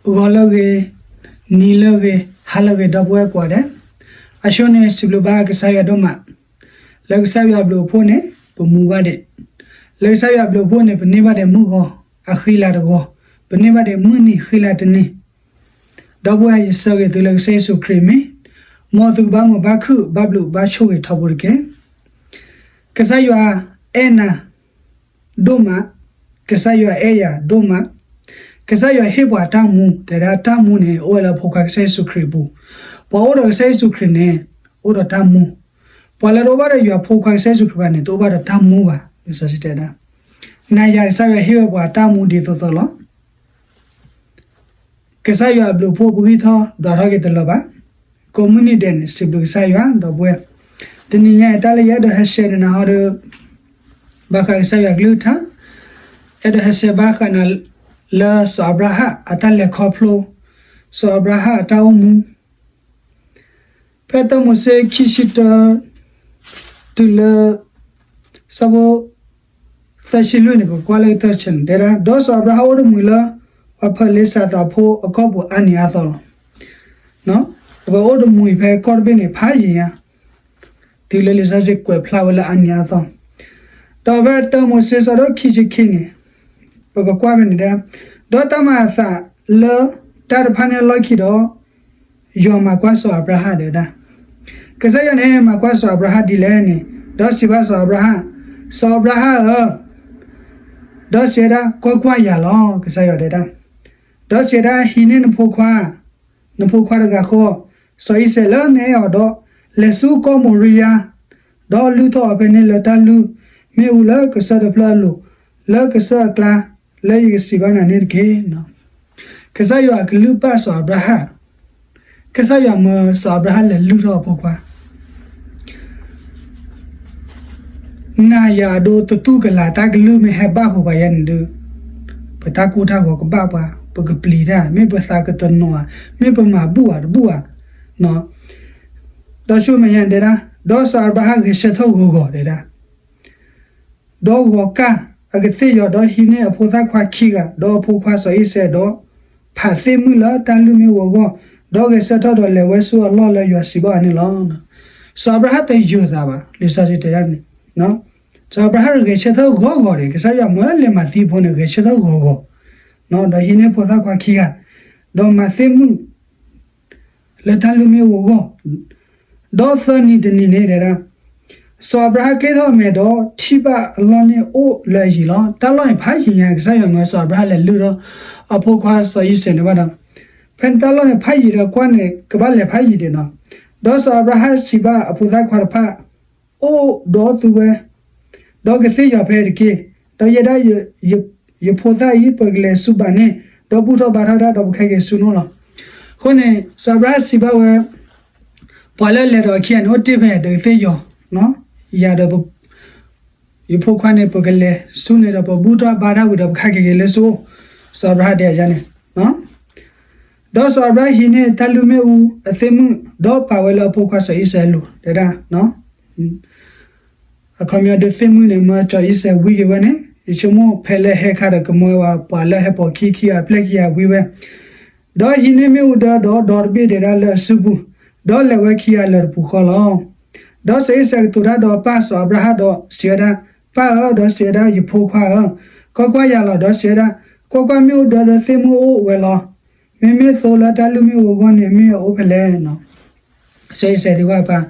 ဂီၤလၢအဂ့ၤ, နံၤလၢအဂ့ၤ, ဟါလၢအဂ့ၤ ဒီပုၢ်ဝဲၢ်ကိးဂၤဒဲး, အဆိန့ၣ် စံးဘျုးဘၣ်ကစၢ်ယွၤဒိၣ်မး, လၢကစၢ်ယွၤအဘျုးအဖှိၣ်န့ၣ် ပမူဘၣ်ဒံး, လၢကစၢ်ယွၤအဘျုးအဖှိၣ်န့ၣ် ပန့ၢ်ဘၣ်ဒံးမုၢ်ဂီၤအဃံလၤတဂီၤ, ပန့ၢ်ဘၣ်ဒံးမုၢ်နံၤဃံလၤတနံၤ, ဒီပုၢ်ဝဲၢ် ယဆၢဂ့ၤသုလၢကစၢ်ယ့ၣ်ၡူးခရံာ်အမံၤ, မ်သုကဘၣ်မုာ်ဘၣ်ခုၣ် ဘၣ်ဘျုးဘၣ်ဆိၣ်ဂ့ၤထီဘိတက့ၢ်. ကစၢ်ယွၤအဲၣ်နၤ ဒိၣ်မး, ကစၢ်ယွၤအဲၣ်ယၤဒိၣ်မး, ကစၢ်ယွၤဟ့ၣ်ပှၤတၢ်မူ, တဲဒၣ်တၢ်မူန့ၣ် အိၣ်ဝဲလၢအဖိခွါကစၢ်ယ့ၣ်ၡူးခရံာ်အပူၤ, ပှၤအိၣ်ဒီးကစၢ်ယ့ၣ်ၡူးခရံာ်န့ၣ် အိၣ်ဒီးတၢ်မူ, ပှၤလၢတအိၣ်ဘၣ်ဒီးယွၤဖိခွါကစၢ်ယ့ၣ်ၡူးခရံာ်ဘၣ်န့ၣ် တအိၣ်ဘၣ်ဒီးတၢ်မူဘၣ်, လံာ်စီဆှံတဲဒၣ်, နၤယၤကစၢ်ယွၤဟ့ၣ်ဝဲပှၤတၢ်မူဒ်သိးသိးလီၤ. ကစၢ်ယွၤအဘျုးအဖှိၣ်ပဂံၢ်ထီၣ်ဒွးထီၣ်က့ၤတလၢာ်ဘၣ်. ကိးမုၢ်နံၤဒဲးန့ၣ် စံးဘျုးကစၢ်ယွၤ ဒီပုၢ်ဝဲၢ်, တနံၤညါအံၤ တၢ်လၢယအဲၣ်ဒိးဟဲရှဲန့ၣ်နၤဟီဒီး ဘၣ်ဃးကစၢ်ယွၤကလုၢ်ကထါ, အဲၣ်ဒိးဟဲရှဲဘၣ်ဃးနၤလၢစီၤအၤဘြၤဟၣ်အတၢ်လဲၤခီဖျိ, စီၤအၤဘြၤဟၣ်အတၢ်အိၣ်မူ ဖဲတၢမိၤၡ့ခံဆံတၢ တုၤလၢ ဆၢဖိ သၢဆံလွံၢ်န့ၣ် ပကကွၢ်လၢသၢဆံန့ၣ် တဲဒၣ်, ဒီးစီၤအၤဘြၤဟၣ်အိၣ်တမှံၤလၢ ပှၤဖၢလ့စးသးဖိအကီၢ်ပူၤအါနံၤအါသီလီၤ. ပအိၣ်တမှံၤဖဲကီၢ်တဘ့ၣ်န့ၣ် ဖးယံၤညါ တုၤလၢလံာ်စီဆှံကွဲးဖျါဝဲလၢအါနံၤအါသီ, ဒီးဖဲတၢမိၤၡ့ဆၢဒိၣ်ခံဆံခံန့ၣ် ပကကွၢ်ဖဲန့ၣ်တဲ, ဒီးတၢ်မၤအသးလၢတၢ်တဖၣ်န့ၣ်အလီၢ်ခံဒီး ယွၤမၤကွၢ်စီၤအၤဘြၤဟၣ်တဲဒၣ်, ကစၢ်ယွၤန့ၣ် မၤကွၢ်စီၤအၤဘြၤဟၣ်ဒ်လဲၣ်န့ၣ်, ဒီးစံးဘၣ်စီၤအၤဘြၤဟၣ်, စီၤအၤဘြၤဟၣ်ဧၢ, ဒီးစံးဝဲဒၣ် ကွၢ်ကွၢ်ယၤလီၤ ကစၢ်ယွၤတဲဒၣ်, ဒီးစံးဝဲဒၣ် ဟံးန့ၢ်နဖိခွါ နဖိခွါတဂၤဃီ, စီၤအံၤစဲးလၢနအဲၣ်အီၤဒီး လဲၤဆူကီၢ်မိၤရံယါ, ဒီးလုၢ်ထီၣ်အီၤဖဲန့ၣ်လၢတၢ်လုၢ်မ့ၣ်အူလၢကစၢၢ်တဖျၢၣ်အလိၤ, လၢကစၢၢ်အကျါ, လၢယကစံးဘၣ်နၤန့ၣ်တက့ၢ်. ကစၢ်ယွၤကလုၢ်ဘၣ်စီၤအၤဘြၤဟၣ်, ကစၢ်ယွၤမၢစီၤအၤဘြၤဟၣ်လဲၤလုၢ်ထီၣ်အဖိခွါ နၤယၤအဒိတသူၣ်ကလာ်တၢ်ကလုၢ်မ့ၢ်ဟဲဘၣ်ဃုာ်ပှၤယဲန့ၣ်ဒီး, ပတၢ်ကိၢ်တၢ်ဂီၤကဘၣ်ပှၤ, ပကပျံၤတၢ်, မ့ၢ်ပသးကတနီၤဧါ, မ့ၢ်ပမၤဘူၣ်ဧါတဘူၣ်ဧါ, ဒီးဆူမဲာ်ညါတဲဒၣ်, ဒီးစီၤအၤဘြၤဟၣ်ဂဲၤဆၢထၢၣ်ဂီၤဂီၤတဲဒၣ် ဒီးဂီၤကၢ်အကသ့ၣ်ယီၤ, ဒီးဟံးန့ၢ်အဖိသၣ်ခွါခံဂၤ, ဒီးအဖိခွါစီၤအံၤစဲး, ဒီးဖးသ့ၣ်မုၣ်လၢတၢ်လုၢ်မ့ၣ်အူအဂီၢ်, ဒီးဂဲၤဆၢထၢၣ်ဒီးလဲၤဝဲဆူအလီၢ်လၢယွၤစံးဘၣ်အီၤန့ၣ်လီၤ. စီၤအၤဘြၤဟၣ်တယုာ်သးဘၣ်, လံာ်စီဆှံတဲဒၣ်န့ၣ်, စီၤအၤဘြၤဟၣ်ဂဲၤဆၢထၢၣ်ဂီၤဂီၤန့ၣ်, ကစၢ်ယွၤမၢလဲၤမၤသံအဖိန့ၣ် ဂဲၤဆၢထၢၣ်ဂီၤဂီၤ, ဒီးဟံးန့ၢ်ဖိသၣ်ခွါခံဂၤ, ဒီးမၤသ့ၣ်မုၣ် လၢတၢ်လုၢ်မ့ၣ်အူအဂီၢ်, ဒီးသၢနံၤတနံၤန့ၣ်တဲဒၣ်, စီၤအၤဘြၤဟၣ်ကျ့ထီၣ်အမဲာ်ဒီးထံၣ်ဘၣ်အလီၢ်န့ၣ်အိၣ်လၢအယံၤလီၤ. တၢ်လီၢ်န့ၣ်ဖးယံၤညါ, ကစၢ်ယွၤမၢစီၤအၤဘြၤဟၣ်လဲၤလုၢ်ဒီးအဖိခွါစီၤအံၤစဲးန့ၣ်ဘၣ်ဒီး, ဖဲန့ၣ်တၢ်လီၢ်န့ၣ်ဖးယံၤဒီးကွၢ်န့ၣ် ကဘၣ်လဲၤဖးယံၤဒံးနီၤ. ဒီးစီၤအၤဘြၤဟၣ်စံးဘၣ်အဖိသၣ်ခွါတဖၣ်, အိၣ်ဒီးသုဝဲ ဒီးကသ့ၣ်ယီၤဖဲတက့ၢ်. ဒီးယဲဒၣ် ယဖိသၣ်အံၤ ပကလဲၤဆူဘၤန့ၣ်, ဒီးဘူၣ်ထီၣ်ဘါထီၣ်ဒၣ်ဒီးပကဟဲက့ၤဆူနအိၣ်လီၤ. အဃိန့ၣ် စီၤအၤဘြၤဟၣ်စံးဘၣ်ဝဲ, ပှၤလၢလဲၤဒီးအခံဂၤန့ၣ် အိၣ်တ့ၢ်ဖဲဒီးကသ့ၣ်ယီၤ, ယၤဒီး ယဖိခွါန့ၣ် ပကလဲၤဆူန့ၣ်ဒီး ပဘူၣ်ထီၣ်ဘါထီၣ်ဝံၤဒီး ပကဟဲက့ၤက့ၤလၢဆူအိၣ်, စီၤအၤဘြၤဟၣ်တဲယၤန့ၣ် ဒီးစီၤအၤဘြၤဟၣ်ဟံးန့ၢ်တၢ်လုၢ်မ့ၣ်အူအသ့ၣ်မုၣ်, ဒီးပာ်ဝဲလၢအဖိခွါစီၤအံၤစဲးအလိၤ, တဲဒၣ်, အခီပညီဒုးသ့ၣ်မုၣ်န့ၣ် မၢစီၤအံၤစဲးဝံက့ၤဝဲန့ၣ်, ယဆိကမိၣ်ဖဲလၢဟဲခါဒီးကမၢဝဲပှၤလၢဟဲပိာ်ခံခံဂၤအပျဲၢ်ခံဂၤဝံဝဲ, ဒီးဟံးန့ၢ်မ့ၣ်အူဒီး ဒီးဒီတဘ့ၣ်ဒဲးဒၣ်လၢအစုပူၤ, ဒီးလဲၤဝဲခံဂၤလၢာ်တပူၤဃီလီၤ. ဒီးစီၤအံၤစဲးကတိၤတၢ်ဒီးပၢ်စီၤအၤဘြၤဟၣ်ဒီးစံးဝဲဒၣ်, ပၢ်ဧၢ, ဒီးစံးဝဲဒၣ် ယဖိခွါဧၢ, ကွၢ်ကွၢ်ယၤလီၤ. ဒီးစံးဝဲဒၣ်, ကွၢ်ကွၢ်မ့ၣ်အူဒီးဒီးသ့ၣ်မုၣ်အိၣ်ဝဲလီၤ. မ့မ့ၢ်သိလၢတၢ်လုၢ်မ့ၣ်အူအဂီၢ်န့ၣ် မ့ၢ်အအိၣ်ဖဲလဲၣ်. စီၤအံၤစဲးသံကွၢ်ပၢ်,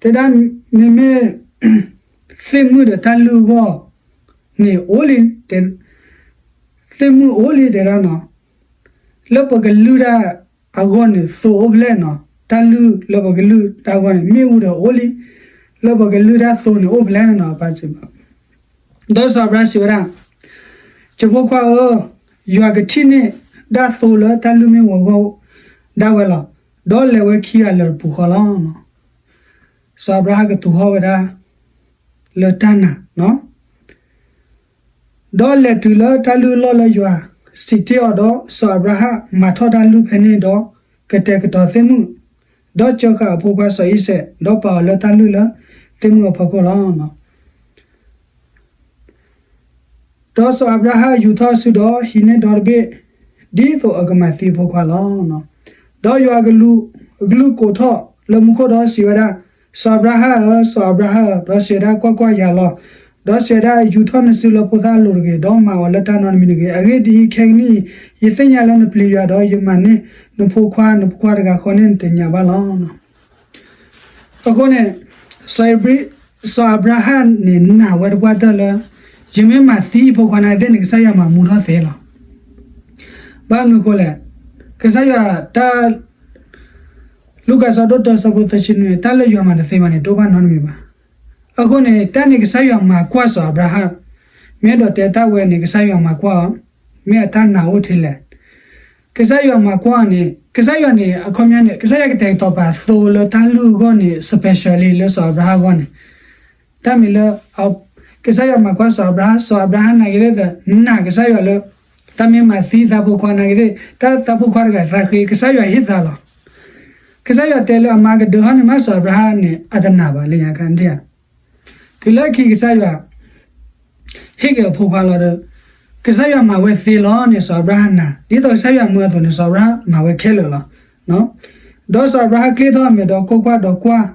တဲဒၣ်, မ့မ့ၢ် သ့ၣ်မုၣ်ဒီးတၢ်လုၢ်အဂီၢ်န့ၣ်အိၣ်လံ, သ့ၣ်မုၣ်အိၣ်လံတဲဒၣ်နီၤ, လၢပကလုၢ်တၢ်အဂီၢ်န့ၣ် သိအိၣ်ဖဲလဲၣ်နီၤ, တၢ်လုၢ်လၢပကလုၢ်တၢ်အဂီၢ်န့ၣ် မ့ၣ်အူဒီးအိၣ်လံ, လၢပကလုၢ်တၢ်သိန့ၣ်အိၣ်ဖဲလဲၣ်နီၤ, ပၢ်စံးဘၣ် ဒီးစီၤအၤဘြၤဟၣ်စံးဝဲဒၣ်, ယဖိခွါဧၢ, ယွၤကထံၣ်န့ၢ်ဒၣ်သိလၢတၢ်လုၢ်မ့ၣ်အူအဂီၢ်ဒၣ်ဝဲလီၤ. ဒီးလဲၤဝဲခံဂၤလၢာ်တပူၤဃီလီၤ. စီၤအၤဘြၤဟၣ်ကတိၤဟီၣ်ဝဲဒၣ် လၢတၢ်နာ်, ဒီးလဲၤတုၤလၢတၢ်လုၢ်အလီၢ်လၢယွၤစံးတ့ၢ်အီၤဒီး စီၤအၤဘြၤဟၣ်မၤထီၣ်တၢ်လုၢ်ဖဲန့ၣ်ဒီး ကတဲာ်ကတီၤသ့ၣ်မုၣ်, ဒီးစၢဃာ်အဖိခွါစီၤအံၤစဲး, ဒီးပာ်အီၤလၢတၢ်လုၢ်လၢသ့ၣ်မုၣ်အဖီခိၣ်လီၤ. ဒီးစီၤအၤဘြၤဟၣ်ယူာ်ထီၣ်အစုဒီးဟံးန့ၢ်ဒီတဘ့ၣ်, ဒ်သိးအကမၤသံအဖိခွါလီၤ. ဒီးယွၤအကလူး, အကလူးကိးထီၣ်လၢမူခိၣ်ဒီးစံးဝဲဒၣ်, စီၤအၤဘြၤဟၣ်ဧၢ, စီၤအၤဘြၤဟၣ်ဧၢ, ဒီးစံးဝဲဒၣ်, ကွၢ်ကွၢ်, ယၤလီၤ. ဒီးစံးဝဲဒၣ်, ယူာ်ထီၣ်နစုလၢဖိသၣ်အလိၤတဂ့ၤ, ဒီးမၤအီၤလၢတၢ်နီတမံၤတဂ့ၤ. အဂ့ၢ်ဒ်အံၤ, ခဲကနံၣ်အံၤ ယသ့ၣ်ညါလၢနပျံၤယွၤ, ဒီးယမၤန့ၢ်နဖိခွါ, နဖိခွါတဂၤဃီန့ၣ်နတသ့ၣ်ညါဘၣ်လီၤ. အဃိန့ၣ် စီၤအၤဘြၤဟၣ်န့ၣ်နာ်ဝဲတပှၢ်တၢၢ်လၢ ယမ့ၢ်မၤသံယဖိခွါနာ်သက့န့ၣ် ကစၢ်ယွၤမၤမူထီၣ်သ့လီၤ. ဘၣ်မနုၤအဃိလဲၣ်, ကစၢ်ယွၤတၢ် လူၤကၣ်အဆၢဒိၣ်တၢ အဆၢဖိသၢဆံနွံန့ၣ် တၢ်လၢယွၤမၤတသ့ဘၣ်န့ၣ် တအိၣ်ဘၣ်နီတမံၤဘၣ်. အဃိန့ၣ် တၢ်န့ၣ်ကစၢ်ယွၤမၤကွၢ်စီၤအၤဘြၤဟၣ်, မ့ၢ်အဲၣ်ဒိးတဲတၢ်ဝဲန့ၣ် ကစၢ်ယွၤမၤကွၢ်အီၤ, မ့ၢ်အတၢ်နာ်အိၣ်ထဲလဲၣ်. ကစၢ်ယွၤမၤကွၢ်အီၤန့ၣ် ကစၢ်ယွၤန့ၣ် အခီပညီန့ၣ် ကစၢ်ယွၤကတဲာ်ကတီၤပာ်သိလၢတၢ်လုၢ်အဂီၢ်န့ၣ် specially လၢစီၤအၤဘြၤဟၣ်အဂီၢ်န့ၣ် တၢ်မ့ၢ်လၢ ကစၢ်ယွၤမၤကွၢ်စီၤအၤဘြၤဟၣ်, စီၤအၤဘြၤဟၣ်နာ်က့သ့ၣ် နာ်ကစၢ်ယွၤလၢ တၢ်မ့ၢ်မၤသံသးဖိခွါနာ်က့သ့ၣ် တၢ်သးဖိခွါတဂၤသးဃ့ ကစၢ်ယွၤဟ့ၣ်သါလီၤ. ကစၢ်ယွၤတဲလၢအမါကဒုးဟီၣ်န့ၣ်မး စီၤအၤဘြၤဟၣ်န့ၣ် အတနာ်ဘၣ်လၢညါခါန့ၣ်ဧါ. တုၤလၢခံကစၢ်ယွၤ ဟ့ၣ်က့ၤအဖိခွါလီၤဒီး ကစၢ်ယွၤမၤဝဲသ့လီၤန့ၣ် စီၤအၤဘြၤဟၣ်နာ်, ဒ်သိးကစၢ်ယွၤမၢအသိးန့ၣ် စီၤအၤဘြၤဟၣ်မၤဝဲခဲလၢာ်လီၤ. ဒီးစီၤအၤဘြၤဟၣ်ကျ့ထီၣ်အမဲာ်ဒီးကွၢ်ကွၢ်, ဒီးကွၢ်,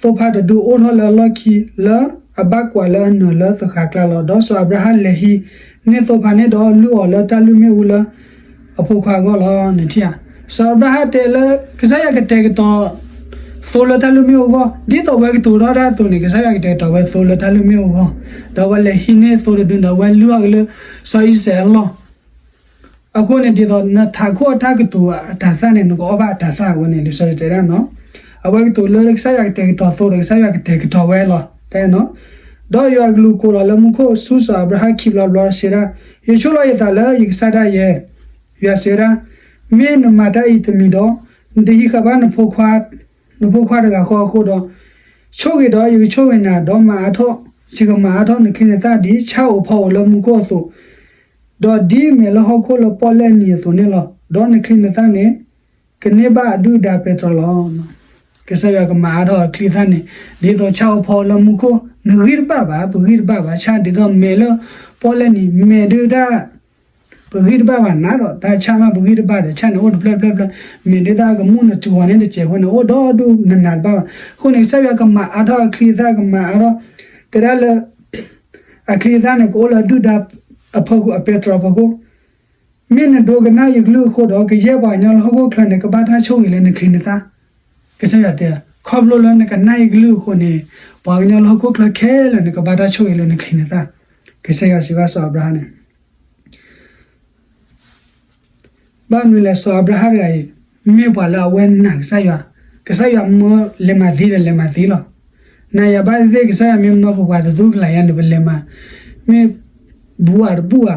သိဖါတဒုအိၣ်ထီၣ်လၢအလီၢ်ခံ လၢအဘၣ်ကွၢ်လၢအနၢၤလၢသဃၤကျါလီၤ. ဒီးစီၤအၤဘြၤဟၣ်လဲၤဟံးန့ၢ်သိဖါန့ၣ်ဒီး လုၢ်အီၤလၢတၢ်လုၢ်မ့ၣ်အူလၢ အဖိခွါအဂီၢ်လီၤန့ၣ်ဧါ. စီၤအၤဘြၤဟၣ်တဲလၢ ကစၢ်ယွၤကတဲာ်ကတီၤ သိလၢတၢ်လုၢ်မ့ၣ်အူအဂီၢ် ဒ်သိးဝဲကတိၤထီၣ်တၢ်အသိးန့ၣ် ကစၢ်ယွၤကတဲာ်ကတီၤဝဲသိလၢတၢ်လုၢ်မ့ၣ်အူအဂီၢ်, ဒီးဝဲလဲၤဟံးန့ၢ်သိတဒုဒီး ဝဲလုၢ်အီၤက့ၤလၢ စီၤအံၤစဲးအလီၢ်. အဃိန့ၣ် ဒ်သိးနထးခိၣ်အတၢ်ကတိၤအတၤသၣ်န့ၣ် နကအီၣ်ဘၣ်အတၤသၣ်ဝဲန့ၣ် လံာ်စီဆှံတဲဒၣ်နီၤ. အဝဲကတိၤလၢကစၢ်ယွၤကတဲာ်ကတီၤသိဒီး ကစၢ်ယွၤကတဲာ်ကတီၤဝဲလီၤ. တဲနီၤ, ဒီးယွၤအကလူးကိးလီၤလၢမူခိၣ်ဆူစီၤအၤဘြၤဟၣ်ခံဘျီဘျီ စံးဝဲဒၣ်, ယဆိၣ်လီၤယသးလၢယကစၢ်ဒၣ်ယဲ, ယွၤစံးဝဲဒၣ်, မ့ၢ်နမၤတၢ်အံၤတမံၤဒီး နတဟံးဃာ်ဘၣ်နဖိခွါတဂၤဃီအဃိဒီး, ဆိၣ်ဂ့ၤဒီးယကဆိၣ်ဂ့ၤနၤ, ဒီးမၤအါထီၣ်, ယကမၤအါထီၣ်နချံနသၣ်ဒ်ဆၣ်အိးဖီအိၣ်လၢမူခိၣ်အသိး, ဒီးဒ်မဲာ်လၢဟီၣ်ခိၣ်လၢပီၣ်လဲၣ်နံၤအသိးန့ၣ်လီၤ. ဒီးနချံနသၣ်န့ၣ် ကန့ၢ်ဘၣ်အဒုၣ်အဒါပဲတြီလီၤ. ကစၢ်ယွၤကမၤအါထီၣ်အချံအသၣ်န့ၣ် ဒ်သိးဆၣ်အိးဖီလၢမူခိၣ်, နဂံၢ်တဘၣ်ဘၣ်, ပဂံၢ်တဘၣ်ဘၣ်, ဆၣ်ဒ်သိးမဲာ်လၢပီၣ်လဲၣ်နံၤ, မဲာ်ဒုၣ်ဒါ ပဂံၢ်တဘၣ်ဘၣ်နၤဒီး တၢ်ဆၣ်မးပဂံၢ်တဘၣ်ဒီး ဆၣ်န့ၣ်အိၣ်တဖျၢၣ်တဖျၢၣ်တဖျၢၣ်, မဲာ်ဒုၣ်ဒါကမူၣ်နတဂီၤန့ၣ်တစဲးဖိန့ၣ် အိၣ်ဒီဒူၣ်နနၤတဘၣ်ဘၣ်. အဃိန့ၣ် ကစၢ်ယွၤကမၤအါထီၣ်အချံအသၣ် ကမၤအါထီၣ်, တဲဒၣ်လၢ အချံအသၣ်န့ၣ် ကအိၣ်လၢအဒုၣ်ဒါအဖီခိၣ် အပဲတြီဖီခိၣ်, မ့ၢ်နဒိကနၣ်ယကလုၢ်အဃိဒီး ကယဲၢ်ပှၤကညီလၢဟီၣ်ခိၣ်ချၢန့ၣ် ကဘၣ်တၢ်ဆိၣ်ဂ့ၤလၢနချံနသၣ်. ကစၢ်ယွၤတဲ, ခီဖျိလၢနကနၣ်ယကလုၢ်အဃိန့ၣ် ပှၤကညီလၢဟီၣ်ခိၣ်ချၢခဲလၢာ်န့ၣ် ကဘၣ်တၢ်ဆိၣ်ဂ့ၤလၢနချံနသၣ်. ကစၢ်ယွၤစံးဘၣ်စီၤအၤဘြၤဟၣ်န့ၣ် ဘၣ်မနုၤလဲၣ် စီၤအၤဘြၤဟၣ်တဂၤအံၤ မ့ၢ်ပှၤလၢအဝဲနာ်ကစၢ်ယွၤ, ကစၢ်ယွၤမၢလဲၤမၤသံဒီးလဲၤမၤသံလီၤ. နၤယၤဘၣ်သ့ၣ်သ့ၣ် ကစၢ်ယွၤမ့ၢ်မၢပပှၤတသူကလးယါန့ၣ် ပလဲၤမၤ, မ့ၢ်ဘူးဧါတဘူးဧါ,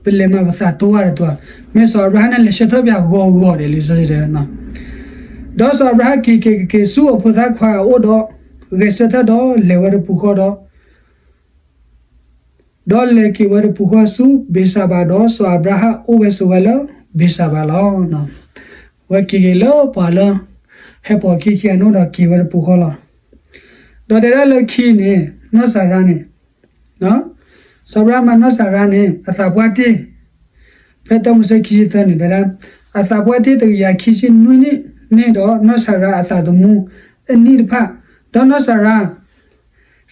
ပလဲၤမၤပသးတိဝဲတတိၤဧါ. မ့ၢ်စီၤအၤဘြၤဟၣ်န့ၣ်လဲၤဆၢထၢၣ်ပှၤဂီၤဂီၤဒီး လံာ်စီဆှံတဲဝဲနီၤ. ဒီးစီၤအၤဘြၤဟၣ်က့ၤက့ၤက့ၤဆူအဖိသၣ်ခွါအအိၣ်ဒီး ဂဲၤဆၢထၢၣ်ဒီးလဲၤဝဲတပူၤဃီဒီး ဒီးလဲၤက့ၤဝဲတပူၤဃီဆူဘ့ၤစၤဘၤ, ဒီးစီၤအၤဘြၤဟၣ်အိၣ်ဝဲဆိးဝဲလၢဘ့ၤစၤဘၤလီၤ. ဝဲက့ၤက့ၤလၢပှၤလၢ ဟဲပိာ်အခံခံဂၤန့ၣ်ဒီးက့ၤဝဲတပူၤဃီလီၤ. ဒီးတဲဒၣ်လၢခံန့ၣ် နီၢ်စၤရါန့ၣ် စီၤအၤဘြၤဟၣ်မါနီၢ်စၤရါန့ၣ် အသးပှၢ်တ့ၢ်, ဖဲတၢမိၤၡ့ခံဆံသၢန့ၣ် တဲဒၣ်, အသးပှၢ်တ့ၢ်တကယၤခံဆံနွံနံၣ်န့ၣ်ဒီး နီၢ်စၤရါအသးသမူအနံၣ်တဖၣ်, ဒီးနီၢ်စၤရါ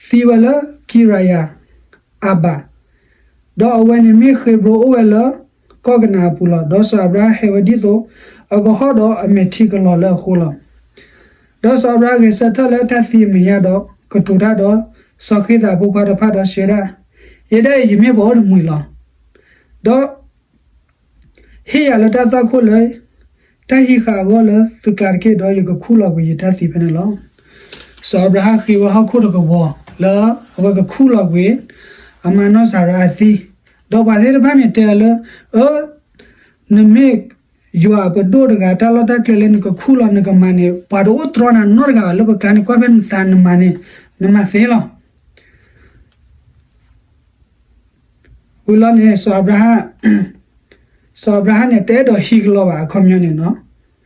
သံဝဲလၢကံရယၤအၤဘၤ, ဒီးအဝဲန့ၣ်မ့ၢ်ဃ့ဘြိၣ်အိၣ်ဝဲလၢကီၢ်ကနၤအပူၤလီၤ. ဒီးစီၤအၤဘြၤဟၣ်ဟဲဝဲဒ်သိးအကဟီၣ်ဒီးအမဲာ်ထံကလီၤလၢအဃိလီၤ. ဒီးစီၤအၤဘြၤဟၣ်ဂဲၤဆၢထၢၣ်လၢတၢ်သံအမဲာ်ညါဒီး ကတိၤတၢ်ဒီးစီၤဃ့သးအဖိခွါတဖၣ်ဒီးစံးဝဲဒၣ်, ယဲဒၣ်အံၤယမ့ၢ်ပှၤအိၣ်တမှံၤလီၤ. ဒီး ဟ့ၣ်ယၤလၢတၢ်သွၣ်ခိၣ်လၢ တၢ်ဟံးဃာ်အဂီၢ်လၢသုကျါတက့ၢ်, ဒီးယကခူၣ်လီၤကွံာ်ယတၢ်သံဖဲန့ၣ်လီၤ. စီၤအၤဘြၤဟၣ်ဃ့ဝဲဟီၣ်ခိၣ်တကဝီၤလၢအဝဲကခူၣ်လီၤကွံာ် အမါနီၢ်စၤရါအသံ, ဒီးပှၤသ့ၣ်တဖၣ်န့ၣ်တဲအီၤလၢ အၢ နမ့ၢ်ယွၤအပဒိၣ်တဂၤ တၢ်လီၢ်တၢ်ကျဲလၢနကခူၣ်လီၤနကမၤန့ၣ် ပှၤတအိၣ်တြီနၤနီတဂၤဘၣ်လၢပကျါန့ၣ် ကွၢ်ဖဲနသးနမၤန့ၣ် နမၤသ့လီၤ. ဝံၤလီၤန့ၣ် စီၤအၤဘြၤဟၣ်, စီၤအၤဘြၤဟၣ်န့ၣ် တအဲၣ်ဒိးဟံးကလီဘၣ် အခီပညီန့ၣ်နီၤ,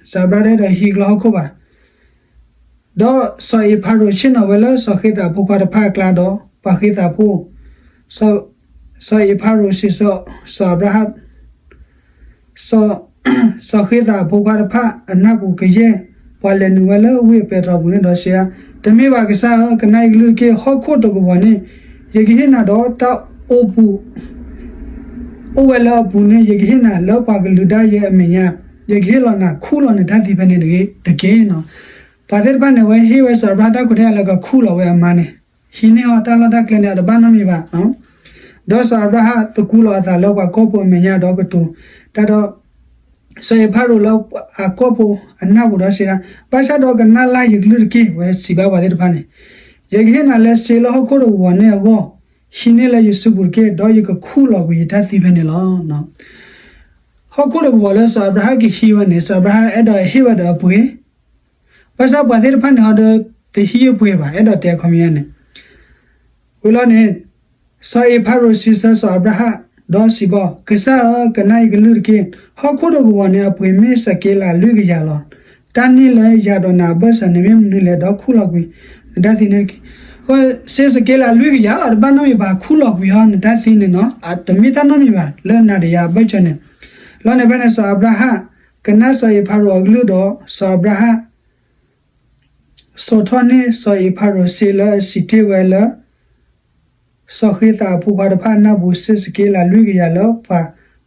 စီၤအၤဘြၤဟၣ်တအဲၣ်ဒိးဟံးကလီဟီၣ်ခိၣ်ဘၣ်. ဒီးစီၤအ့ဖၤရိၣ်ဆ့ၣ်နီၤဝဲလၢစီၤဃ့သးအဖိခွါတဖၣ်အကျါဒီး ပှၤဃ့သးဖိ, စီၤ စီၤအ့ၤဖါရိၤစံးဆၢစီၤအၤဘြၤဟၣ် စီၤဃ့သးအဖိခွါတဖၣ်အနၢ်ပူၤ ကယဲၢ်ပှၤလဲၤနုာ်ဝဲလၢဝ့ၢ်အပဲတြီပူၤန့ၣ်ဒီးစံး, တမ့ၢ်ဘၣ်ကစၢ်ဧၢ, ကနၣ်ယကလုၢ်တက့ၢ်. ဟီၣ်ခိၣ်တကဝီၤန့ၣ် ယကဟ့ၣ်နၤဒီးတၢ်အိၣ်ပူၤ အိၣ်ဝဲလၢအပူၤန့ၣ် ယကဟ့ၣ်နၤလၢပှၤကလုာ်ဒၣ်ယဲအမဲာ်ညါ, ယကဟ့ၣ်လီၤနၤခူၣ်လီၤနတၢ်သံဖဲန့ၣ်တက့ၢ်. ပှၤသ့ၣ်တဖၣ်န့ၣ် အဝဲဟ့ၣ်ဝဲစီၤအၤဘြၤဟၣ်တၢ်ခွဲးတၢ်ယာ်လၢကခူၣ်လီၤဝဲအမါန့ၣ်, ဟံးန့ၢ်အီၤတၢ်လီၢ်တၢ်ကျဲန့ၣ် အတဘၣ်နီတမံၤဘၣ်. ဒီးစီၤအၤဘြၤဟၣ်သကူးလီၤအသးလၢပှၤကီၢ်ဖိအမဲာ်ညါဒီးကတိၤတၢ်ဒီး စီၤအ့ၤဖါရိၤလၢအကီၢ်ဖိအနၢ်ပူၤဒီးစံးဒၣ်, ဘၣ်ဆၣ်ဒီးကနၣ်လၢ်ယကလုၢ်တက့ၢ်. ဝဲစံးဘၣ်ပှၤသ့ၣ်တဖၣ်န့ၣ်, ယကဟ့ၣ်နၤလၢစ့လၢဟီၣ်ခိၣ်တကဝီၤန့ၣ်အဂီၢ်, ဟံးန့ၢ်လၢယစုပူၤတက့ၢ်, ဒီးယကခူၣ်လီၤကွံာ်ယတၢ်သံဖဲန့ၣ်လီၤ. ဟီၣ်ခိၣ်တကဝီၤလၢစီၤအၤဘြၤဟၣ်ကဟံးဝဲန့ၣ် စီၤအၤဘြၤဟၣ်အဲၣ်ဒိးဟ့ၣ်ဝဲဒီးအပှ့ၤ, ဘၣ်ဆၣ်ပှၤသ့ၣ်တဖၣ်န့ၣ်ဟီဒီး တဟံးအပှ့ၤဘၣ်, အဲၣ်ဒိးတဲအခီပညီန့ၣ် ဝံၤလီၤန့ၣ် စီၤအ့ၤဖါရိၤစံးဆၢစီၤအၤဘြၤဟၣ်, ဒီးစံးဘၣ်, ကစၢ်ဧၢ, ကနၣ်ယကလုၢ်တက့ၢ်. ဟီၣ်ခိၣ်တကဝီၤန့ၣ် အပှ့ၤမ့ၢ်စက့လးလွံၢ်ကယၤလီၤ. တၢ်န့ၢ်လၢယၤဒီးနၤအဘၢၣ်စၢၤန့ၣ် မ့ၢ်မနုၤလဲၣ်, ဒီးခူၣ်လီၤကွံာ်နတၢ်သံန့ၣ်တက့ၢ်. စ့စက့လးလွံၢ်ကယၤလီၤ, တဘၣ်နီတမံၤဘၣ်, ခူၣ်လီၤကွံာ်ဟီနတၢ်သံန့ၣ်နီၤ, တမ့ၢ်တၢ်နီတမံၤဘၣ် လၢနၤဒီးယၤအဘၢၣ်စၢၤန့ၣ်. လီၤန့ၣ်ဖဲန့ၣ် စီၤအၤဘြၤဟၣ် ကနၣ်စီၤအ့ၤဖါရိၤအကလုၢ်ဒီး စီၤအၤဘြၤဟၣ် စိာ်ထီၣ်န့ၢ်စီၤအ့ၤဖါရိၤစ့လၢအစံးတ့ၢ်ဝဲလၢ စီၤဃ့သးအဖိခွါတဖၣ်အနၢ်ပူၤ စ့စက့လးလွံၢ်ကယၤလၢပှၤ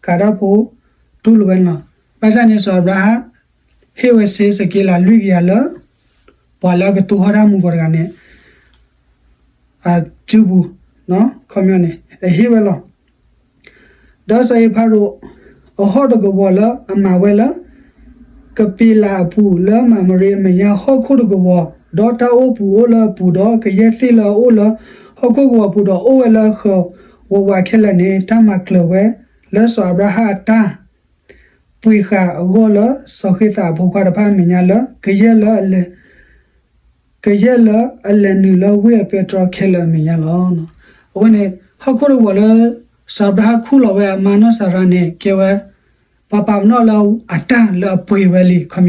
ကၤတၢ်ဖိတူၢ်လိာ်ဝဲန့ၣ်လီၤ. ဘၣ်ဆၣ်န့ၣ် စီၤအၤဘြၤဟၣ် ဟ့ၣ်ဝဲစ့စက့လးလွံၢ်ကယၤလၢ ပှၤလၢအကတိၤဟီၣ်တၢ်မူကီၢ်တဂၤန့ၣ် အစုပူၤ, ခီပညီန့ၣ် အဟ့ၣ်ဝဲလီၤ. ဒီးစီၤအ့ၤဖါရိၤ အဟီၣ်တကဝီၤလၢအမၤဝဲလၢ ကပ့းလးအပူၤ လၢမၤမရ့အမဲာ်ညါ ဟီၣ်ခိၣ်တကဝီၤ, ဒီးတၢ်အိၣ်ပူၤအိၣ်လၢအပူၤ, ဒီးကယဲၢ်သ့ၣ်လၢအအိၣ်လၢဟီၣ်ခိၣ်ကဝီၤပူၤဒီး အိၣ်ဝဲလၢဃၢၤဝးဝးခဲလၢာ်န့ၣ် တၢ်မၤကျၢၤဝဲလၢစီၤအၤဘြၤဟၣ်အတၢ် ပှ့ၤဃာ်အဂီၢ်လၢ စီၤဃ့သးအဖိခွါတဖၣ်အမဲာ်ညါလၢ ကယဲၢ်လၢအလဲၤ ကယဲၢ်လၢအလဲၤနုာ်လၢဝ့ၢ်အပဲတြီခဲလၢာ်အမဲာ်ညါလီၤ. အဝဲန့ၣ် ဟီၣ်ခိၣ်တကဝီၤလၢ စီၤအၤဘြၤဟၣ်ခူၣ်လီၤဝဲအမါနီၢ်စၤရါန့ၣ် ကဲဝဲ ပှၤပာ်ပနီၣ်လၢအတၢ်လၢအပှ့ၤဝဲလံ, ခီ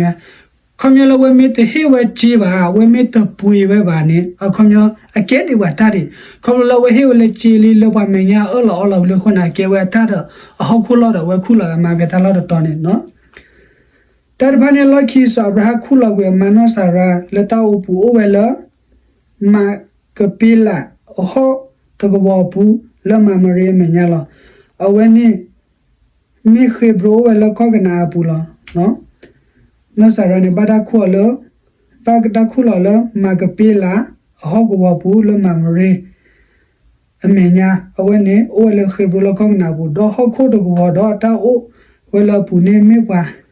ပညီလၢအဝဲမ့ၢ်တဟ့ၣ်ဝဲစ့ဘၣ်, အဝဲမ့ၢ်တပှ့ၤဝဲဘၣ်န့ၣ် အခီပညီ အကဲဒံးပှၤတၢ်ဒံး, ခီဖျိလၢအဝဲဟ့ၣ်ဝဲလၢစ့လံ လၢပှၤမဲာ်ညါအၢၣ်လီၤအီလီၤဝံၤလၢအဃိန့ၣ် အကဲဝဲအတၢ်ဒီး အဟီၣ်ခိၣ်လီၢ်ဒီး အဝဲခူၣ်လီၤအမါဖဲတၢ်လီၢ်တတီၤန့ၣ်လီၤ. တၢ်တဖၣ်န့ၣ်အလီၢ်ခံ စီၤအၤဘြၤဟၣ်ခူၣ်လီၤကွံာ်အမါနီၢ်စၤရါ လၢတၢ်အိၣ်ပူၤအိၣ်ဝဲလၢ မးကပ့းလးအဟီၣ်တကဝီၤအပူၤ လၢမၤမရ့အမဲာ်ညါလီၤ. အဝဲန့ၣ် မ့ၢ်ဃ့းဘြိၤအိၣ်ဝဲလၢကီၢ်ကနၤအၤအပူၤလီၤ. နီၢ်စၤရါန့ၣ် ဘၣ်တၢ်ခူၣ်အီၤလၢ ဘၣ်တၢ်ခူၣ်လီၤလၢ မးကပ့းလးအဟီၣ်ကဝီၤပူၤ လၢမၤမရ့ အမဲာ်ညါ, အဝဲန့ၣ် အိၣ်ဝဲလၢဃ့းဘြိၤလၢကီၢ်ကနၤအပူၤ, ဒီးဟီၣ်ခိၣ်တကဝီၤဒီးတၢ်အိၣ်ဝဲလၢအပူၤန့ၣ် မ့ၢ်ပှၤ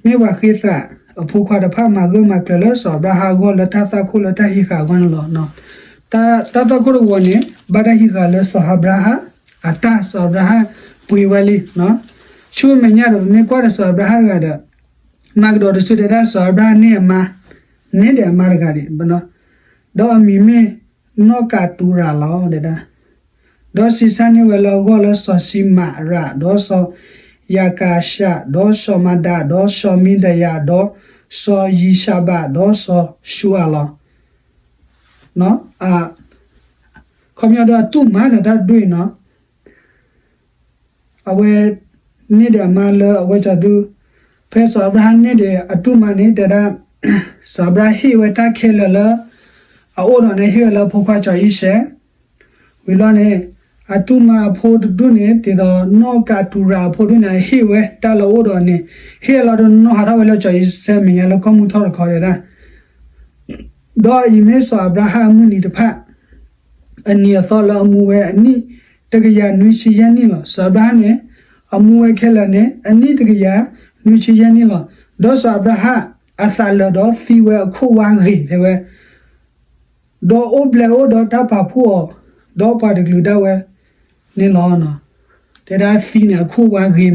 မ့ၢ်ပှၤဃ့သးအဖိခွါတဖၣ် မၤဂၢၢ်မၤကျၢၤလၢစီၤအၤဘြၤဟၣ်အဂီၢ် လၢတၢ်သွၣ်ခိၣ်လၢတၢ်ဟံးဃာ်အဂီၢ်န့ၣ်လီၤ. တၢ်သွၣ်ခိၣ်တကဝီၤန့ၣ် ဘၣ်တၢ်ဟံးဃာ်လၢစီၤအၤဘြၤဟၣ်အတၢ်, စီၤအၤဘြၤဟၣ်ပှ့ၤဝဲလံ. ဆူမဲာ်ညါဒီး ပမ့ၢ်ကွၢ်ဒီးစီၤအၤဘြၤဟၣ်တဂၤဒီး မၤကဒီးတစုတဲဒၣ် စီၤအၤဘြၤဟၣ်န့ၢ်အမါ, န့ၢ်ဒံးအမါတဂၤဒံး, ဒီးအမံၤမ့ၢ် နီၢ်ကးတူၤရၤလီၤတဲဒၣ်. ဒီးစံးဆၣ်န့ၢ်ဝဲလၢအဂီၢ်လၢစီၤၡံမၤရး, ဒီးစီၤယၤကၤၡး, ဒီးစီၤမၤဒး, ဒီးစီၤမံဒယၤ, ဒီးစီၤယံၡဘး, ဒီးစီၤၡူအၤလီၤ. ခီပညီဒီးအတူၢ်မးဒီးတၢ်ဒွဲၣ်နီၤ အဝဲ န့ၢ်ဒံးအမါလၢအဝဲကၠီဒု, ဖဲစီၤအၤဘြၤဟၣ်န့ၢ်ဒံးအတူၢ်မးန့ၣ် တဲဒၣ် စီၤအၤဘြၤဟၣ်ဟ့ၣ်ဝဲတၢ်ခဲလၢာ်လၢ အအိၣ်ဒီးန့ၣ် ဟ့ၣ်ဝဲလၢအဖိခွါကၠီအံၤစဲး, ဝံၤလီၤန့ၣ် အတူၢ်မးအဖိတဒူၣ်န့ၣ် ဒ်သိးနီၢ်ကးတူၤရၤအဖိဒူၣ်န့ၣ် ဟ့ၣ်ဝဲတၢ်လၢအအိၣ်ဒီးန့ၣ် ဟ့ၣ်အလီၤဒုးနီၢ်ဟးထီၣ်ဝဲလၢကၠီအံၤစဲးမဲာ်ညါလၢကီၢ်မုၢ်ထီၣ်တခီတဲဒၣ် ဒီးအံၤမ့ၢ်စီၤအၤဘြၤဟၣ်အမုၢ်နံၤတဖၣ် အနံၤအသီလၢအမူဝဲအနံၣ်တကယၤနွံဆံယဲၢ်နံၣ်လီၤ. စီၤအၤဘြၤဟၣ်န့ၣ် အမူဝဲခဲလၢာ်န့ၣ် အနံၣ်တကယၤနွံဆံယဲၢ်နံၣ်လီၤ. ဒီးစီၤအၤဘြၤဟၣ်အသးလၢာ်ဒီးသံဝဲအခိၣ်ဝါဂ့ၤတဲဝဲ ဒီးအိၣ်ဘျဲၣ်အိၣ်ဒီးတၢ်ပာ်ဖှိၣ်အီၤ ဒီးပှၤတကလုာ်ဒၣ်ဝဲန့ၣ်လီၤ. တဲဒၣ်သံန့ၣ်အခိၣ်ဝါဂ့ၤမး ဒီး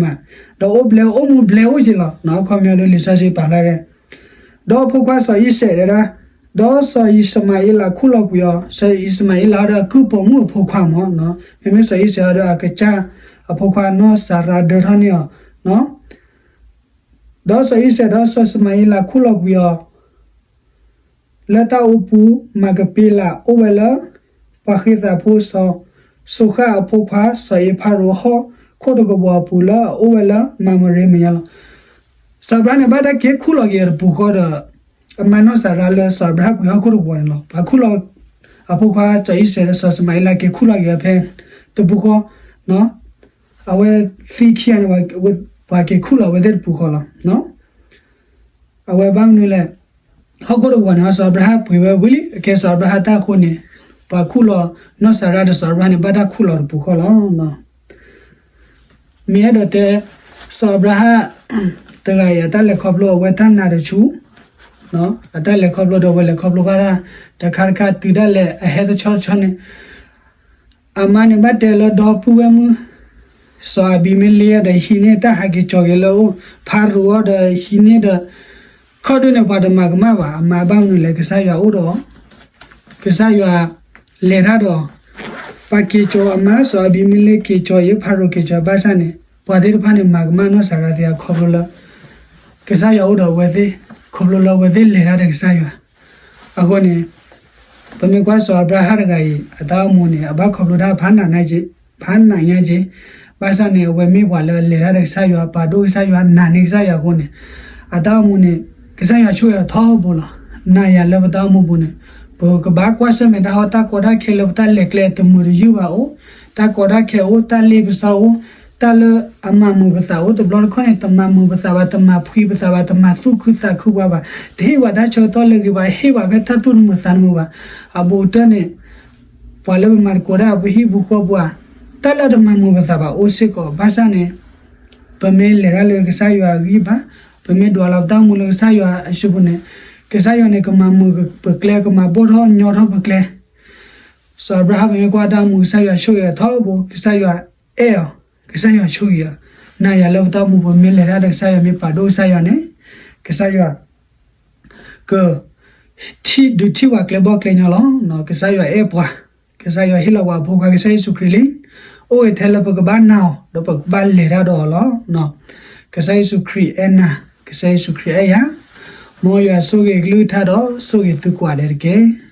အိၣ်ဘျဲၣ်အိၣ်မူဘျဲၣ်အိၣ်က့ၤလီၤ. ခီပညီဒုးလံာ်စီဆှံပာ်ဖျါဒဲ ဒီးအဖိခွါစီၤအံၤစဲးတဲဒၣ်, ဒီးစီၤအံၣ်စမၤအ့လးခူၣ်လီၤကွံာ်အီၤ, စီၤအံၣ်စမၤအ့လးဒီးအကုၢ်ပိာ်မုၣ်အဖိခွါမး, မ့မ့ၢ်စီၤအံၤစဲးဒီးအကစၢ်အဖိခွါနီၢ်စၤရါဒၢထီၣ်န့ၢ်အီၤ, ဒီးစီၤအံၤစဲးဒီးစီၤစမၤအ့လးခူၣ်လီၤကွံာ်အီၤ လၢတၢ်အိၣ်ပူၤ မၤကပ့လး အိၣ်ဝဲလၢ ပှၤဃ့သးဖိစီၤ စီၤဃၣ်အဖိခွါ စီၤအ့ဖါရိၤဟီၣ်ခိၣ်တကဝီၤအပူၤလၢအအိၣ်ဝဲလၢမၤမရ့မဲာ်ညါလီၤ. စီၤအၤဘြၤဟၣ်န့ၣ် ဘၣ်တၢ်က့ၤခူၣ်လီၤက့ၤအီၤတပူၤဃီဒီး အမါနီၢ်စၤရါလၢစီၤအၤဘြၤဟၣ်ပှ့ၤဟီၣ်ခိၣ်တကဝီၤန့ၣ်လီၤ. ပှၤခူၣ်လီၤ အဖိခွါစီၤအံၤစဲးဒီးစီၤၡမၤအ့လးက့ၤခူၣ်လီၤက့ၤအီၤဖဲတပူၤဃီ, အဝဲသံခံဂၤန့ၣ် ပှၤက့ၤခူၣ်လီၤအဝဲသ့ၣ်တပူၤဃီလီၤ. အဝဲဘၣ်မနုၤလဲၣ်, ဟီၣ်ခိၣ်တကဝီၤန့ၣ် စီၤအၤဘြၤဟၣ်ပှ့ၤဝဲဝံၤလံ, အကဲစီၤအၤဘြၤဟၣ်တၢ်အဃိန့ၣ်, ပှၤခူၣ်လီၤ နီၢ်စၤရါဒီးစီၤအၤဘြၤဟၣ်န့ၣ် ဘၣ်တၢ်ခူၣ်လီၤတပူၤဃီလီၤ. မ့ၢ်အဲၣ်ဒိးတဲ စီၤအၤဘြၤဟၣ်တဂၤအံၤ အတၢ်လဲၤခီဖျိအဝဲတၢ်နာ်တဆူၣ်, အတၢ်လဲၤခီဖျိဒီးအဝဲလဲၤခီဖျိဘၣ်တၢ် တခါတခါတုၤဒၣ်လဲာ်အဟဲတဆီတဆီန့ၣ် အမါန့ၣ်ဘၣ်တဲလၢဒီပုၢ်ဝဲၢ်မုၣ် စီၤအဘံမ့လ့ဒီး ဟံးန့ၢ်တၢ်ဟးက့ၤကၠီၤက့ၤလၢအအိၣ် ဖၤရိၤအီၤဒီးဟံးန့ၢ်ဒီး ခီဒုန့ၣ် ပှၤတမၤကမၣ်ဘၣ်, အမါဘၣ်မနုၤလဲၣ် ကစၢ်ယွၤအိၣ်ဒီးအီၤ, ကစၢ်ယွၤလဲၤတၢ်ဒီးအီၤ, ပှၤက့ၤကၠီၤအမါ စီၤအဘံမ့လ့က့ၤကၠီၤအံၤ ဖၤရိၤက့ၤကၠီၤဘၣ်ဆၣ်န့ၣ် ပှၤသ့ၣ်တဖၣ်န့ၣ် မၤကမၣ်နီၢ်စၤရါသ့ဧါ ခီဖျိလၢ ကစၢ်ယွၤအိၣ်ဒီးအဝဲသ့ၣ်, ခီဖျိလၢအဝဲသ့ၣ်လဲၤတၢ်ဒီးကစၢ်ယွၤ, အဃိန့ၣ် ပမ့ၢ်ကွၢ်စီၤအၤဘြၤဟၣ်တဂၤအံၤ အတၢ်အိၣ်မူန့ၣ် အဘၣ်ခီဖျိတၢ်ဖးနးညါက့ၤ, ဖးနးညါက့ၤ, ဘၣ်ဆၣ်န့ၣ် အဝဲမ့ၢ်ပှၤလၢအလဲၤတၢ်ဒီးကစၢ်ယွၤ ပာ်ဒိၣ်ကစၢ်ယွၤ နာ်န့ၢ်ကစၢ်ယွၤအဃိန့ၣ်, အတၢ်အိၣ်မူန့ၣ် ကစၢ်ယွၤဆိၣ်ဂ့ၤအီၤထီဘိလီၤ. နၤယၤလၢပတၢ်အိၣ်မူပူၤန့ၣ် ပကဘၣ်ကွၢ်ဆၢၣ်မဲာ်တၢ်ဟီၣ်တၢ်ကီတၢ်ခဲလၢပတၢ်လဲၤကျဲ တမုာ်တယုၢ်ဘၣ်အိၣ်, တၢ်ကီတၢ်ခဲအိၣ်, တၢ်လ့ပစီအိၣ်, တၢ်လၢအမၤမုာ်ပသးအိၣ်, တဘျီတခီၣ်န့ၣ် တမၤမုာ်ပသးဘၣ်, တမၤဖှံပသးဘၣ်, တမၤသူၣ်ခုသးခုပှၤဘၣ်, တဟ့ၣ်ပှၤတၢ်ဆၢကတီၢ်လၢအဂ့ၤဘၣ်, ဟ့ၣ်ပှၤဖဲတၢ်သူၣ်တမုာ်သးတမုာ်ဘၣ်, အဘူးကတၢၢ်န့ၣ် ပှၤလၢပမၤသကိးတၢ် ပဟံၣ်ပူၤဃီပူၤဧါ, တၢ်လၢတမၤမုာ်ပသးဘၣ်အိၣ်စ့ၢ်ကီး, ဘၣ်ဆၣ်န့ၣ် ပမ့ၢ်လဲၤတၢ်လၢကစၢ်ယွၤအဂံၢ်ဘါ, ပမ့ၢ်ဒွးလီၤပတၢ်အိၣ်မူလၢကစၢ်ယွၤအစုပူၤန့ၣ်, ကစၢ်ယွၤန့ၣ် ကမၤမုာ်ပကျဲ, ကမၤဘီၣ်ထီၣ်ညီထီၣ်ပကျဲ. စီၤအၤဘြၤဟၣ် ပမ့ၢ်ကွၢ်တၢ်အိၣ်မူ ကစၢ်ယွၤဆိၣ်ဂ့ၤအီၤထီဘိ, ကစၢ်ယွၤအဲၣ်အီၤ, ကစၢ်ယွၤဆိၣ်ဂ့ၤအီၤ, နၤယၤလၢပတၢ်အိၣ်မူပူၤ မ့ၢ်လဲၤတၢ်ဒီးကစၢ်ယွၤ မ့ၢ်ပာ်ဒိၣ်ကစၢ်ယွၤန့ၣ်, ကစၢ်ယွၤ က ထံၣ်ဒုးထံၣ်ပှၤကျဲဘီၣ်ကျဲညီလီၤ. ကစၢ်ယွၤအဲၣ်ပှၤ, ကစၢ်ယွၤဟ့ၣ်လီၤပှၤအဖိခွါကစၢ်ယ့ၣ်ၡူးခရံာ်လံ, အိၣ်ဂ့ၤထဲလၢပကဘၣ်နာ်အီၤ ဒီးပကဘၣ်လဲၤတၢ်ဒီးအီၤလီၤ. ကစၢ်ယ့ၣ်ၡူးခရံာ်အဲၣ်နၤ, ကစၢ်ယ့ၣ်ၡူးခရံာ်အဲၣ်ယၤ, မ်ယွၤဆိၣ်ဂ့ၤကလုၢ်ကထါဒီးဆိၣ်ဂ့ၤသုကိးဂၤဒဲးတက့ၢ်.